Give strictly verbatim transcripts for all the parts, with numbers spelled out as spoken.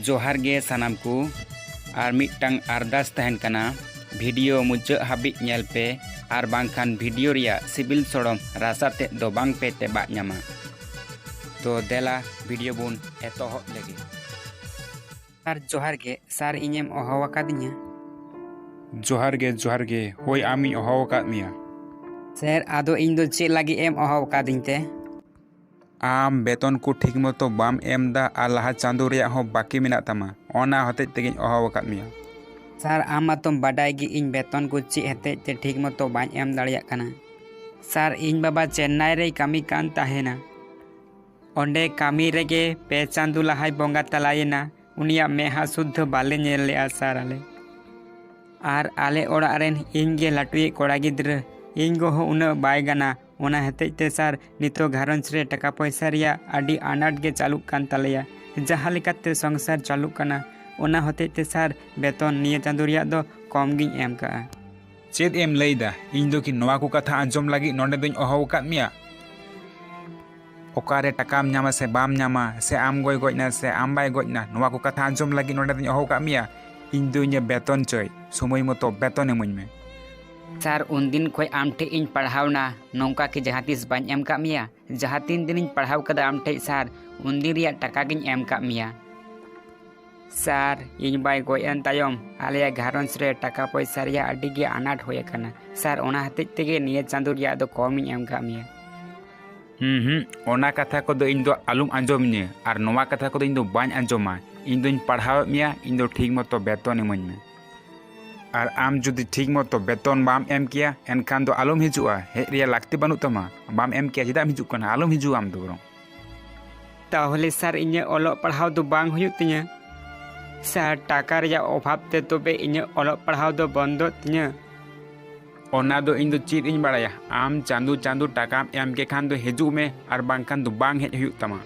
ᱡᱚᱦᱟᱨ ᱜᱮ ᱥᱟᱱᱟᱢ ᱠᱚ᱾ ᱟᱨ ᱢᱤᱫᱴᱟᱝ ᱟᱨᱫᱟᱥ ᱛᱟᱦᱮᱱ ᱠᱟᱱᱟ, ᱵᱷᱤᱰᱤᱭᱳ ᱢᱩᱪᱟᱹᱫ ᱦᱟᱹᱵᱤᱡ ᱧᱮᱞ ᱯᱮ, ᱟᱨ ᱵᱟᱝᱠᱷᱟᱱ ᱵᱷᱤᱰᱤᱭᱳ ᱨᱮᱭᱟᱜ ᱥᱤᱵᱤᱞ ᱥᱚᱲᱚᱢ ᱨᱟᱥᱟ ᱛᱮᱫ ᱫᱚ ᱵᱟᱝ ᱯᱮ ᱛᱮᱵᱟᱜ ᱧᱟᱢᱟ᱾ ᱛᱚ ᱫᱮᱞᱟ, ᱵᱷᱤᱰᱤᱭᱳ ᱵᱚᱱ ᱮᱛᱚᱦᱚᱵ ᱞᱮᱜᱮ᱾ ᱥᱟᱨ, ᱡᱚᱦᱟᱨ ᱜᱮ᱾ ᱥᱟᱨ, ᱤᱧᱮᱢ ᱦᱚᱦᱚ ᱟᱠᱟᱫᱤᱧᱟ? ᱡᱚᱦᱟᱨ ᱜᱮ, ᱡᱚᱦᱟᱨ ᱜᱮ᱾ ᱦᱳᱭ, ᱟᱢᱤᱧ ᱦᱚᱦᱚ ᱟᱠᱟᱫ ᱢᱮᱭᱟ᱾ ᱥᱟᱨ, ᱟᱫᱚ ᱤᱧ ᱫᱚ ᱪᱮᱫ ᱞᱟᱹᱜᱤᱫ ᱮᱢ ᱦᱚᱦᱚ ᱟᱠᱟᱫᱤᱧ ᱛᱮ? ᱟᱢ ᱵᱮᱛᱚᱱ ᱠᱚ ᱴᱷᱤᱠ ᱢᱚᱛᱚ ᱵᱟᱢ ᱮᱢ ᱮᱫᱟ ᱟᱨ ᱞᱟᱦᱟ ᱪᱟᱸᱫᱳ ᱨᱮᱭᱟᱜ ᱦᱚᱸ ᱵᱟᱹᱠᱤ ᱢᱮᱱᱟᱜ ᱛᱟᱢᱟ, ᱚᱱᱟ ᱦᱚᱛᱮᱡ ᱛᱮᱜᱮᱧ ᱦᱚᱦᱚ ᱟᱠᱟᱫ ᱢᱮᱭᱟ᱾ ᱥᱟᱨ, ᱟᱢ ᱢᱟᱛᱚᱢ ᱵᱟᱰᱟᱭ ᱜᱮ ᱤᱧ ᱵᱮᱛᱚᱱ ᱠᱚ ᱪᱮᱫ ᱦᱚᱛᱮᱡ ᱛᱮ ᱴᱷᱤᱠ ᱢᱚᱛᱚ ᱵᱟᱹᱧ ᱮᱢ ᱫᱟᱲᱮᱭᱟᱜ ᱠᱟᱱᱟ᱾ ᱥᱟᱨ, ᱤᱧ ᱵᱟᱵᱟ ᱪᱮᱱᱱᱟᱭ ᱨᱮᱭ ᱠᱟᱹᱢᱤ ᱠᱟᱱ ᱛᱟᱦᱮᱱᱟ᱾ ᱚᱸᱰᱮ ᱠᱟᱹᱢᱤ ᱨᱮᱜᱮ ᱯᱮ ᱪᱟᱸᱫᱳ ᱞᱟᱦᱟᱭ ᱵᱚᱸᱜᱟ ᱛᱟᱞᱟᱭᱮᱱᱟ᱾ ᱩᱱᱤᱭᱟᱜ ᱢᱮᱫᱦᱟ ᱥᱩᱫᱽᱫᱷᱟᱹ ᱵᱟᱞᱮ ᱧᱮᱞ ᱞᱮᱜᱼᱟ ᱥᱟᱨ ᱟᱞᱮ᱾ ᱟᱨ ᱟᱞᱮ ᱚᱲᱟᱜ ᱨᱮᱱ ᱤᱧ ᱜᱮ ᱞᱟᱹᱴᱩᱭᱤᱡ ᱠᱚᱲᱟ ᱜᱤᱫᱽᱨᱟᱹ, ᱤᱧ ᱜᱚ ᱦᱚᱸ ᱩᱱᱟᱹᱜ ᱵᱟᱭ ᱜᱟᱱᱟ᱾ ᱚᱱᱟ ᱦᱚᱛᱮᱡ ᱛᱮ ᱥᱟᱨ, ᱱᱤᱛᱚᱜ ᱜᱷᱟᱨᱚᱸᱡᱽ ᱨᱮ ᱴᱟᱠᱟ ᱯᱚᱭᱥᱟ ᱨᱮᱭᱟᱜ ᱟᱹᱰᱤ ᱟᱱᱟᱴ ᱜᱮ ᱪᱟᱹᱞᱩᱜ ᱠᱟᱱ ᱛᱟᱞᱮᱭᱟ᱾ ᱡᱟᱦᱟᱸ ᱞᱮᱠᱟᱛᱮ ᱥᱚᱝᱥᱟᱨ ᱪᱟᱹᱞᱩᱜ ᱠᱟᱱᱟ, ᱚᱱᱟ ᱦᱚᱛᱮᱡ ᱛᱮ ᱥᱟᱨ, ᱵᱮᱛᱚᱱ ᱱᱤᱭᱟᱹ ᱪᱟᱸᱫᱳ ᱨᱮᱭᱟᱜ ᱫᱚ ᱠᱚᱢ ᱜᱤᱧ ᱮᱢ ᱠᱟᱜᱼᱟ᱾ ᱪᱮᱫ ᱮᱢ ᱞᱟᱹᱭᱫᱟ? ᱤᱧ ᱫᱚ ᱠᱤ ᱱᱚᱣᱟ ᱠᱚ ᱠᱟᱛᱷᱟ ᱟᱸᱡᱚᱢ ᱞᱟᱹᱜᱤᱫ ᱱᱚᱰᱮ ᱫᱚᱧ ᱦᱚᱦᱚ ᱟᱠᱟᱫ ᱢᱮᱭᱟ? ᱚᱠᱟᱨᱮ ᱴᱟᱠᱟᱢ ᱧᱟᱢᱟ ᱥᱮ ᱵᱟᱢ ᱧᱟᱢᱟ, ᱥᱮ ᱟᱢ ᱜᱚᱭ ᱜᱚᱡ ᱱᱟ ᱥᱮ ᱟᱢ ᱵᱟᱭ ᱜᱚᱡ ᱱᱟ, ᱱᱚᱣᱟ ᱠᱚ ᱠᱟᱛᱷᱟ ᱟᱸᱡᱚᱢ ᱞᱟᱹᱜᱤᱫ ᱱᱚᱰᱮ ᱫᱚᱧ ᱦᱚᱦᱚ ᱟᱠᱟᱫ ᱢᱮᱭᱟ? ᱤᱧ ᱫᱚ ᱤᱧᱟᱹᱜ ᱵᱮᱛᱚᱱ ᱪᱟᱹᱭ, ᱥᱚᱢᱚᱭ ᱢᱚᱛᱚ ᱵᱮᱛᱚᱱ ᱤᱢᱟᱹᱧ ᱢᱮ᱾ ᱥᱟᱨ, ᱩᱱᱫᱤᱱ ᱠᱷᱚᱱ ᱟᱢ ᱴᱷᱮᱱ ᱤᱧ ᱯᱟᱲᱦᱟᱣᱱᱟ, ᱱᱚᱝᱠᱟ ᱠᱤ ᱡᱟᱦᱟᱸ ᱛᱤᱥ ᱵᱟᱹᱧ ᱮᱢ ᱠᱟᱜ ᱢᱮᱭᱟ? ᱡᱟᱦᱟᱸ ᱛᱤᱱ ᱫᱤᱱᱤᱧ ᱯᱟᱲᱦᱟᱣ ᱠᱟᱫᱟ ᱟᱢ ᱴᱷᱮᱱ ᱥᱟᱨ, ᱩᱱᱫᱤᱱ ᱨᱮᱭᱟᱜ ᱴᱟᱠᱟ ᱜᱤᱧ ᱮᱢ ᱠᱟᱜ ᱢᱮᱭᱟ᱾ ᱥᱟᱨ, ᱤᱧ ᱵᱟᱭ ᱜᱚᱡ ᱮᱱ ᱛᱟᱭᱚᱢ ᱟᱞᱮᱭᱟᱜ ᱜᱷᱟᱨᱚᱸᱡᱽ ᱨᱮ ᱴᱟᱠᱟ ᱯᱚᱭᱥᱟ ᱨᱮᱭᱟᱜ ᱟᱹᱰᱤ ᱜᱮ ᱟᱱᱟᱴ ᱦᱩᱭ ᱟᱠᱟᱱᱟ᱾ ᱥᱟᱨ, ᱚᱱᱟ ᱦᱚᱛᱮᱡ ᱛᱮᱜᱮ ᱱᱤᱭᱟᱹ ᱪᱟᱸᱫᱳ ᱨᱮᱭᱟᱜ ᱫᱚ ᱠᱚᱢ ᱤᱧ ᱮᱢ ᱠᱟᱜ ᱢᱮᱭᱟ᱾ ᱦᱩᱸ ᱦᱩᱸ, ᱚᱱᱟ ᱠᱟᱛᱷᱟ ᱠᱚᱫᱚ ᱤᱧ ᱫᱚ ᱟᱞᱚᱢ ᱟᱸᱡᱚᱢᱤᱧᱟᱹ, ᱟᱨ ᱱᱚᱣᱟ ᱠᱟᱛᱷᱟ ᱠᱚᱫᱚ ᱤᱧ ᱫᱚ ᱵᱟᱹᱧ ᱟᱸᱡᱚᱢᱟ᱾ ᱤᱧ ᱫᱚᱧ ᱯᱟᱲᱦᱟᱣᱮᱫ ᱢᱮᱭᱟ, ᱤᱧ ᱫᱚ ᱴᱷᱤᱠ ᱢᱚᱛᱚ ᱵᱮᱛᱚᱱ ᱤᱢᱟᱹᱧ ᱢᱮ᱾ ᱟᱨ ᱟᱢ ᱡᱩᱫᱤ ᱴᱷᱤᱠ ᱢᱚᱛᱚ ᱵᱮᱛᱚᱱ ᱵᱟᱢ ᱮᱢ ᱠᱮᱭᱟ, ᱮᱱᱠᱷᱟᱱ ᱫᱚ ᱟᱞᱚᱢ ᱦᱤᱡᱩᱜᱼᱟ᱾ ᱦᱮᱡ ᱨᱮᱭᱟᱜ ᱞᱟᱹᱠᱛᱤ ᱵᱟᱹᱱᱩᱜ ᱛᱟᱢᱟ᱾ ᱵᱟᱢ ᱮᱢ ᱠᱮᱭᱟ, ᱪᱮᱫᱟᱜ ᱮᱢ ᱦᱤᱡᱩᱜ ᱠᱟᱱᱟ? ᱟᱞᱚᱢ ᱦᱤᱡᱩᱜᱼᱟ ᱟᱢ ᱫᱚ ᱵᱚᱨᱚᱝ᱾ ᱛᱟᱦᱚᱞᱮ ᱥᱟᱨ, ᱤᱧᱟᱹᱜ ᱚᱞᱚᱜ ᱯᱟᱲᱦᱟᱣ ᱫᱚ ᱵᱟᱝ ᱦᱩᱭᱩᱜ ᱛᱤᱧᱟᱹ? ᱥᱟᱨ, ᱴᱟᱠᱟ ᱨᱮᱭᱟᱜ ᱚᱵᱷᱟᱵ ᱛᱮ ᱛᱚᱵᱮ ᱤᱧᱟᱹᱜ ᱚᱞᱚᱜ ᱯᱟᱲᱦᱟᱣ ᱫᱚ ᱵᱚᱱᱫᱚᱜ ᱛᱤᱧᱟᱹ? ᱚᱱᱟ ᱫᱚ ᱤᱧ ᱫᱚ ᱪᱮᱫ ᱤᱧ ᱵᱟᱲᱟᱭᱟ? ᱟᱢ ᱪᱟᱸᱫᱳ ᱪᱟᱸᱫᱳ ᱴᱟᱠᱟᱢ ᱮᱢ ᱠᱮ ᱠᱷᱟᱱ ᱫᱚ ᱦᱤᱡᱩᱜ ᱢᱮ, ᱟᱨ ᱵᱟᱝᱠᱷᱟᱱ ᱫᱚ ᱵᱟᱝ ᱦᱮᱡ ᱦᱩᱭᱩᱜ ᱛᱟᱢᱟ᱾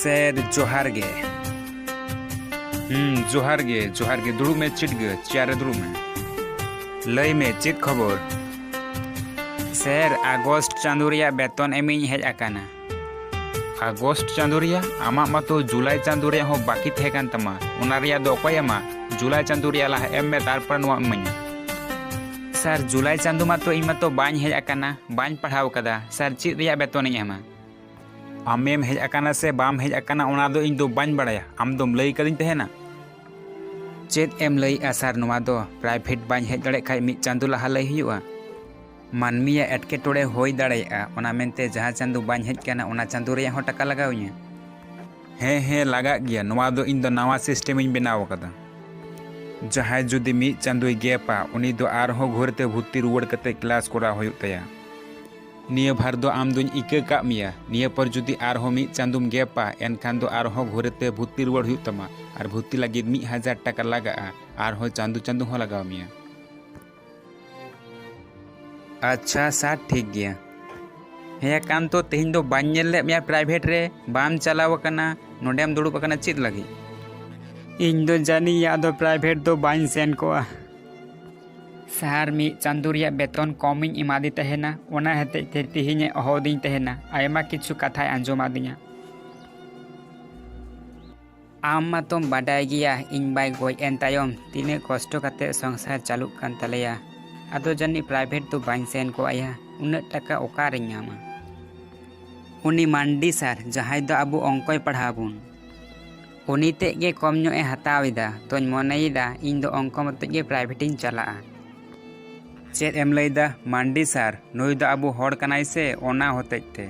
ᱥᱮᱨ, ᱡᱚᱦᱟᱨ ᱜᱮ᱾ ᱦᱩᱸ, ᱡᱚᱦᱟᱨ ᱜᱮ, ᱡᱚᱦᱟᱨ ᱜᱮ᱾ ᱫᱩᱲᱩᱵ ᱢᱮ, ᱪᱤᱴᱜᱟᱹ, ᱪᱮᱭᱟᱨ ᱨᱮ ᱫᱩᱲᱩᱵ ᱢᱮ᱾ ᱞᱟᱹᱭ ᱢᱮ, ᱪᱮᱫ ᱠᱷᱚᱵᱚᱨ? ᱥᱮᱨ, ᱟᱜᱚᱥᱴ ᱪᱟᱸᱫᱳ ᱨᱮᱭᱟᱜ ᱵᱮᱛᱚᱱ ᱮᱢᱤᱧ ᱦᱮᱡ ᱟᱠᱟᱱᱟ᱾ ᱟᱜᱚᱥᱴ ᱪᱟᱸᱫᱳ ᱨᱮᱭᱟᱜ? ᱟᱢᱟᱜ ᱢᱟᱛᱚ ᱡᱩᱞᱟᱭ ᱪᱟᱸᱫᱳ ᱨᱮᱭᱟᱜ ᱦᱚᱸ ᱵᱟᱹᱠᱤ ᱛᱟᱦᱮᱸ ᱠᱟᱱ ᱛᱟᱢᱟ᱾ ᱚᱱᱟ ᱨᱮᱭᱟᱜ ᱫᱚ ᱚᱠᱚᱭ ᱮᱢᱟ? ᱡᱩᱞᱟᱭ ᱪᱟᱸᱫᱳ ᱨᱮᱭᱟᱜ ᱞᱟᱦᱟ ᱮᱢ ᱢᱮ, ᱛᱟᱨᱯᱚᱨ ᱱᱚᱣᱟ ᱤᱢᱟᱹᱧ ᱢᱮ᱾ ᱥᱮᱨ, ᱡᱩᱞᱟᱭ ᱪᱟᱸᱫᱳ ᱢᱟᱛᱚ ᱤᱧ ᱢᱟᱛᱚ ᱵᱟᱹᱧ ᱦᱮᱡ ᱟᱠᱟᱱᱟ, ᱵᱟᱹᱧ ᱯᱟᱲᱦᱟᱣ ᱟᱠᱟᱫᱟ᱾ ᱥᱮᱨ, ᱪᱮᱫ ᱨᱮᱭᱟᱜ ᱵᱮᱛᱚᱱᱤᱧ ᱮᱢᱟ? ᱟᱢᱮᱢ ᱦᱮᱡ ᱟᱠᱟᱱᱟ ᱥᱮ ᱵᱟᱢ ᱦᱮᱡ ᱟᱠᱟᱱᱟ, ᱚᱱᱟ ᱫᱚ ᱤᱧ ᱫᱚ ᱵᱟᱹᱧ ᱵᱟᱲᱟᱭᱟ᱾ ᱟᱢ ᱫᱚᱢ ᱞᱟᱹᱭ ᱠᱟᱹᱫᱤᱧ ᱛᱟᱦᱮᱱᱟ᱾ ᱪᱮᱫ ᱮᱢ ᱞᱟᱹᱭᱮᱜᱼᱟ ᱥᱮᱨ? ᱱᱚᱣᱟ ᱫᱚ ᱯᱨᱟᱭᱵᱷᱮᱴ ᱵᱟᱹᱧ ᱦᱮᱡ ᱫᱟᱲᱮᱭᱟᱜ ᱠᱷᱟᱡ ᱢᱤᱫ ᱪᱟᱸᱫᱳ ᱞᱟᱦᱟ ᱞᱟᱹᱭ ᱦᱩᱭᱩᱜᱼᱟ? ᱢᱟᱹᱱᱢᱤᱭᱟᱜ ᱮᱴᱠᱮᱴᱚᱬᱮ ᱦᱩᱭ ᱫᱟᱲᱮᱭᱟᱜᱼᱟ, ᱚᱱᱟ ᱢᱮᱱᱛᱮ ᱡᱟᱦᱟᱸ ᱪᱟᱸᱫᱳ ᱵᱟᱹᱧ ᱦᱮᱡ ᱠᱟᱱᱟ, ᱚᱱᱟ ᱪᱟᱸᱫᱳ ᱨᱮᱭᱟᱜ ᱦᱚᱸ ᱴᱟᱠᱟ ᱞᱟᱜᱟᱣ ᱤᱧᱟᱹ? ᱦᱮᱸ, ᱦᱮᱸ, ᱞᱟᱜᱟᱜ ᱜᱮᱭᱟ᱾ ᱱᱚᱣᱟ ᱫᱚ ᱤᱧ ᱫᱚ ᱱᱟᱣᱟ ᱥᱤᱥᱴᱮᱢ ᱤᱧ ᱵᱮᱱᱟᱣ ᱟᱠᱟᱫᱟ᱾ ᱡᱟᱦᱟᱸᱭ ᱡᱩᱫᱤ ᱢᱤᱫ ᱪᱟᱸᱫᱳᱭ ᱜᱮᱯᱟ, ᱩᱱᱤ ᱫᱚ ᱟᱨᱦᱚᱸ ᱜᱷᱩᱨ ᱛᱮ ᱵᱷᱩᱨᱛᱤ ᱨᱩᱣᱟᱹᱲ ᱠᱟᱛᱮ ᱠᱞᱟᱥ ᱠᱚᱨᱟᱣ ᱦᱩᱭᱩᱜ ᱛᱟᱭᱟ᱾ ᱱᱤᱭᱟᱹ ᱵᱷᱟᱨ ᱫᱚ ᱟᱢ ᱫᱩᱧ ᱤᱠᱟᱹ ᱠᱟᱜ ᱢᱮᱭᱟ᱾ ᱱᱤᱭᱟᱹ ᱯᱚᱨ ᱡᱩᱫᱤ ᱟᱨᱦᱚᱸ ᱢᱤᱫ ᱪᱟᱸᱫᱳᱢ ᱜᱮᱯᱟ, ᱮᱱᱠᱷᱟᱱ ᱫᱚ ᱟᱨᱦᱚᱸ ᱜᱷᱩᱨ ᱛᱮ ᱵᱷᱩᱨᱛᱤ ᱨᱩᱣᱟᱹᱲ ᱦᱩᱭᱩᱜ ᱛᱟᱢᱟ᱾ ᱟᱨ ᱵᱷᱩᱨᱛᱤ ᱞᱟᱹᱜᱤᱫ ᱢᱤᱫ ᱦᱟᱡᱟᱨ ᱴᱟᱠᱟ ᱞᱟᱜᱟᱜᱼᱟ᱾ ᱟᱨᱦᱚᱸ ᱪᱟᱸᱫᱳ ᱪᱟᱸᱫᱳ ᱦᱚᱸ ᱞᱟᱜᱟᱣ ᱢᱮᱭᱟ᱾ ᱟᱪᱪᱷᱟ ᱥᱟᱨ, ᱴᱷᱤᱠ ᱜᱮᱭᱟ᱾ ᱦᱮᱸ ᱠᱟᱱᱛᱚ, ᱛᱮᱦᱮᱧ ᱫᱚ ᱵᱟᱹᱧ ᱧᱮᱞ ᱞᱮᱫ ᱢᱮᱭᱟ ᱯᱨᱟᱭᱵᱷᱮᱴ ᱨᱮ, ᱵᱟᱢ ᱪᱟᱞᱟᱣ ᱟᱠᱟᱱᱟ, ᱱᱚᱰᱮᱢ ᱫᱩᱲᱩᱵ ᱟᱠᱟᱱᱟ ᱪᱮᱫ ᱞᱟᱹᱜᱤᱫ? ᱤᱧ ᱫᱚ ᱡᱟᱹᱱᱤᱡ ᱟᱫᱚ ᱯᱨᱟᱭᱵᱷᱮᱴ ᱫᱚ ᱵᱟᱹᱧ ᱥᱮᱱ ᱠᱚᱜᱼᱟ᱾ ᱥᱟᱨ, ᱢᱤᱫ ᱪᱟᱸᱫᱳ ᱨᱮᱭᱟᱜ ᱵᱮᱛᱚᱱ ᱠᱚᱢᱤᱧ ᱮᱢᱟᱫᱮ ᱛᱟᱦᱮᱱᱟ, ᱚᱱᱟ ᱦᱚᱛᱮᱡ ᱛᱮ ᱛᱮᱦᱮᱧᱮ ᱦᱚᱦᱚᱣᱟᱫᱤᱧ ᱛᱟᱦᱮᱱᱟ, ᱟᱭᱢᱟ ᱠᱤᱪᱷᱩ ᱠᱟᱛᱷᱟᱭ ᱟᱸᱡᱚᱢ ᱟᱫᱤᱧᱟ᱾ ᱟᱢ ᱢᱟᱛᱚᱢ ᱵᱟᱰᱟᱭ ᱜᱮᱭᱟ, ᱤᱧ ᱵᱟᱭ ᱜᱚᱡ ᱮᱱ ᱛᱟᱭᱚᱢ ᱛᱤᱱᱟᱹᱜ ᱠᱚᱥᱴᱚ ᱠᱟᱛᱮ ᱥᱚᱝᱥᱟᱨ ᱪᱟᱹᱞᱩᱜ ᱠᱟᱱ ᱛᱟᱞᱮᱭᱟ᱾ ᱟᱫᱚ ᱡᱟᱹᱱᱤᱡ ᱯᱨᱟᱭᱵᱷᱮᱴ ᱫᱚ ᱵᱟᱹᱧ ᱥᱮᱱ ᱠᱚᱜᱼᱟ ᱭᱟ, ᱩᱱᱟᱹᱜ ᱴᱟᱠᱟ ᱚᱠᱟᱨᱮᱧ ᱧᱟᱢᱟ? ᱩᱱᱤ ᱢᱟᱱᱰᱤ ᱥᱟᱨ, ᱡᱟᱦᱟᱸᱭ ᱫᱚ ᱟᱵᱚ ᱚᱝᱠᱚᱭ ᱯᱟᱲᱦᱟᱣ ᱵᱚᱱ, ᱩᱱᱤ ᱛᱮᱫ ᱜᱮ ᱠᱚᱢ ᱧᱚᱜ ᱮ ᱦᱟᱛᱟᱣ ᱮᱫᱟ᱾ ᱛᱚᱧ ᱢᱚᱱᱮᱭᱮᱫᱟ ᱤᱧ ᱫᱚ ᱚᱝᱠᱚ ᱢᱚᱛᱚᱡ ᱜᱮ ᱯᱨᱟᱭᱵᱷᱮᱴ ᱤᱧ ᱪᱟᱞᱟᱜᱼᱟ᱾ ᱪᱮᱫ ᱮᱢ ᱞᱟᱹᱭᱫᱟ? ᱢᱟᱱᱰᱤ ᱥᱟᱨ, ᱱᱩᱭ ᱫᱚ ᱟᱵᱚ ᱦᱚᱲ ᱠᱟᱱᱟᱭ ᱥᱮ, ᱚᱱᱟ ᱦᱚᱛᱮᱡ ᱛᱮ᱾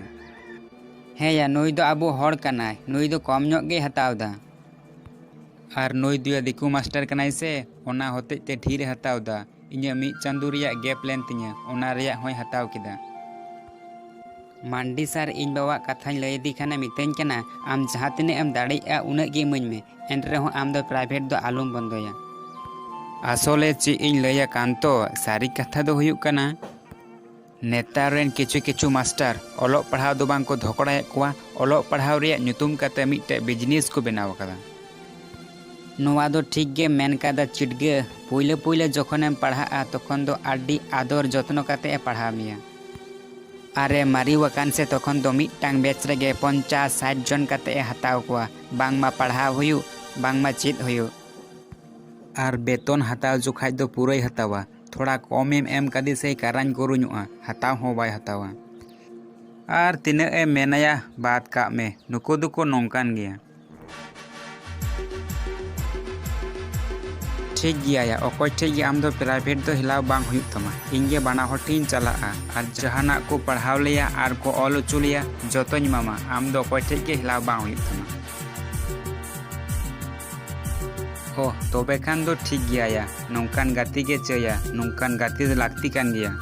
ᱦᱮᱸ ᱭᱟ, ᱱᱩᱭ ᱫᱚ ᱟᱵᱚ ᱦᱚᱲ ᱠᱟᱱᱟᱭ, ᱱᱩᱭ ᱫᱚ ᱠᱚᱢ ᱧᱚᱜ ᱜᱮᱭ ᱦᱟᱛᱟᱣ ᱮᱫᱟ᱾ ᱟᱨ ᱱᱩᱭ ᱫᱚᱭᱟ ᱫᱤᱠᱩ ᱢᱟᱥᱴᱟᱨ ᱠᱟᱱᱟᱭ ᱥᱮ, ᱚᱱᱟ ᱦᱚᱛᱮᱡ ᱛᱮ ᱰᱷᱮᱨ ᱮ ᱦᱟᱛᱟᱣ ᱮᱫᱟ᱾ ᱤᱧᱟᱹᱜ ᱢᱤᱫ ᱪᱟᱸᱫᱳ ᱨᱮᱭᱟᱜ ᱜᱮᱯ ᱞᱮᱱ ᱛᱤᱧᱟᱹ, ᱚᱱᱟ ᱨᱮᱭᱟᱜ ᱦᱚᱸᱭ ᱦᱟᱛᱟᱣ ᱠᱮᱫᱟ᱾ ᱢᱟᱱᱰᱤ ᱥᱟᱨ, ᱤᱧ ᱵᱟᱵᱟᱣᱟᱜ ᱠᱟᱛᱷᱟᱧ ᱞᱟᱹᱭ ᱟᱫᱮ ᱠᱷᱟᱱᱮ ᱢᱤᱛᱟᱹᱧ ᱠᱟᱱᱟ, ᱟᱢ ᱡᱟᱦᱟᱸ ᱛᱤᱱᱟᱹᱜ ᱮᱢ ᱫᱟᱲᱮᱭᱟᱜᱼᱟ ᱩᱱᱟᱹᱜ ᱜᱮ ᱤᱢᱟᱹᱧ ᱢᱮ, ᱮᱱ ᱨᱮᱦᱚᱸ ᱟᱢ ᱫᱚ ᱯᱨᱟᱭᱵᱷᱮᱴ ᱫᱚ ᱟᱞᱚᱢ ᱵᱚᱱᱫᱚᱭᱟ᱾ ᱟᱥᱚᱞᱮ ᱪᱮᱫ ᱤᱧ ᱞᱟᱹᱭᱟ ᱠᱟᱱᱛᱚ, ᱥᱟᱹᱨᱤ ᱠᱟᱛᱷᱟ ᱫᱚ ᱦᱩᱭᱩᱜ ᱠᱟᱱᱟ, ᱱᱮᱛᱟᱨ ᱨᱮᱱ ᱠᱤᱪᱷᱩ ᱠᱤᱪᱷᱩ ᱢᱟᱥᱴᱟᱨ ᱚᱞᱚᱜ ᱯᱟᱲᱦᱟᱣ ᱫᱚ ᱵᱟᱝ ᱠᱚ ᱫᱷᱚᱠᱲᱟᱭᱮᱫ ᱠᱚᱣᱟ, ᱚᱞᱚᱜ ᱯᱟᱲᱦᱟᱣ ᱨᱮᱭᱟᱜ ᱧᱩᱛᱩᱢ ᱠᱟᱛᱮ ᱢᱤᱫᱴᱮᱡ ᱵᱤᱡᱽᱱᱮᱥ ᱠᱚ ᱵᱮᱱᱟᱣ ᱟᱠᱟᱫᱟ᱾ ᱱᱚᱣᱟ ᱫᱚ ᱴᱷᱤᱠ ᱜᱮ ᱢᱮᱱ ᱠᱟᱫᱟ ᱪᱤᱰᱜᱟᱹ᱾ ᱯᱩᱭᱞᱟᱹ ᱯᱩᱭᱞᱟᱹ ᱡᱚᱠᱷᱚᱱᱮᱢ ᱯᱟᱲᱦᱟᱜᱼᱟ, ᱛᱚᱠᱷᱚᱱ ᱫᱚ ᱟᱹᱰᱤ ᱟᱫᱚᱨ ᱡᱚᱛᱱᱚ ᱠᱟᱛᱮ ᱮ ᱯᱟᱲᱦᱟᱣ ᱢᱮᱭᱟ᱾ ᱟᱨ ᱮ ᱢᱟᱨᱤᱣ ᱟᱠᱟᱱ ᱥᱮ, ᱛᱚᱠᱷᱚᱱ ᱫᱚ ᱢᱤᱫᱴᱟᱝ ᱵᱮᱪ ᱨᱮᱜᱮ ᱯᱚᱧᱪᱟᱥ ᱥᱟᱴ ᱡᱚᱱ ᱠᱟᱛᱮ ᱮ ᱦᱟᱛᱟᱣ ᱠᱚᱣᱟ, ᱵᱟᱝᱢᱟ ᱯᱟᱲᱦᱟᱣ ᱦᱩᱭᱩᱜ, ᱵᱟᱝᱢᱟ ᱪᱮᱫ ᱦᱩᱭᱩᱜ᱾ ᱟᱨ ᱵᱮᱛᱚᱱ ᱦᱟᱛᱟᱣ ᱡᱚᱠᱷᱟᱡ ᱫᱚ ᱯᱩᱨᱟᱹᱭ ᱦᱟᱛᱟᱣᱟ, ᱛᱷᱚᱲᱟ ᱠᱚᱢᱮᱢ ᱮᱢ ᱠᱟᱫᱮ ᱥᱮ ᱠᱟᱨᱟᱧ ᱠᱩᱨᱩᱧᱚᱜᱼᱟ, ᱦᱟᱛᱟᱣ ᱦᱚᱸ ᱵᱟᱭ ᱦᱟᱛᱟᱣᱟ᱾ ᱟᱨ ᱛᱤᱱᱟᱹᱜ ᱮᱢ ᱢᱮᱱᱟᱭᱟ, ᱵᱟᱫ ᱠᱟᱜ ᱢᱮ, ᱱᱩᱠᱩ ᱫᱚᱠᱚ ᱱᱚᱝᱠᱟᱱ ᱜᱮᱭᱟ᱾ ᱴᱷᱤᱠ ᱜᱮᱭᱟ ᱭᱟ, ᱚᱠᱚᱭ ᱴᱷᱮᱡ ᱜᱮ ᱟᱢ ᱫᱚ ᱯᱨᱟᱭᱵᱷᱮᱴ ᱫᱚ ᱦᱮᱞᱟᱣ ᱵᱟᱝ ᱦᱩᱭᱩᱜ ᱛᱟᱢᱟ, ᱤᱧ ᱜᱮ ᱵᱟᱱᱟ ᱦᱚᱲ ᱴᱷᱮᱡ ᱤᱧ ᱪᱟᱞᱟᱜᱼᱟ, ᱟᱨ ᱡᱟᱦᱟᱱᱟᱜ ᱠᱚ ᱯᱟᱲᱦᱟᱣ ᱞᱮᱭᱟ ᱟᱨ ᱠᱚ ᱚᱞ ᱦᱚᱪᱚ ᱞᱮᱭᱟ, ᱡᱚᱛᱚᱧ ᱮᱢᱟᱢᱟ, ᱟᱢ ᱫᱚ ᱚᱠᱚᱭ ᱴᱷᱮᱡ ᱜᱮ ᱦᱮᱞᱟᱣ ᱵᱟᱝ ᱦᱩᱭᱩᱜ ᱛᱟᱢᱟ᱾ ᱚ, ᱛᱚᱵᱮ ᱠᱷᱟᱱ ᱫᱚ ᱴᱷᱤᱠ ᱜᱮᱭᱟ ᱭᱟ, ᱱᱚᱝᱠᱟᱱ ᱜᱟᱛᱮ ᱜᱮ ᱪᱟᱹᱭᱟ, ᱱᱚᱝᱠᱟᱱ ᱜᱟᱛᱮ ᱫᱚ ᱞᱟᱹᱠᱛᱤ ᱠᱟᱱ ᱜᱮᱭᱟ᱾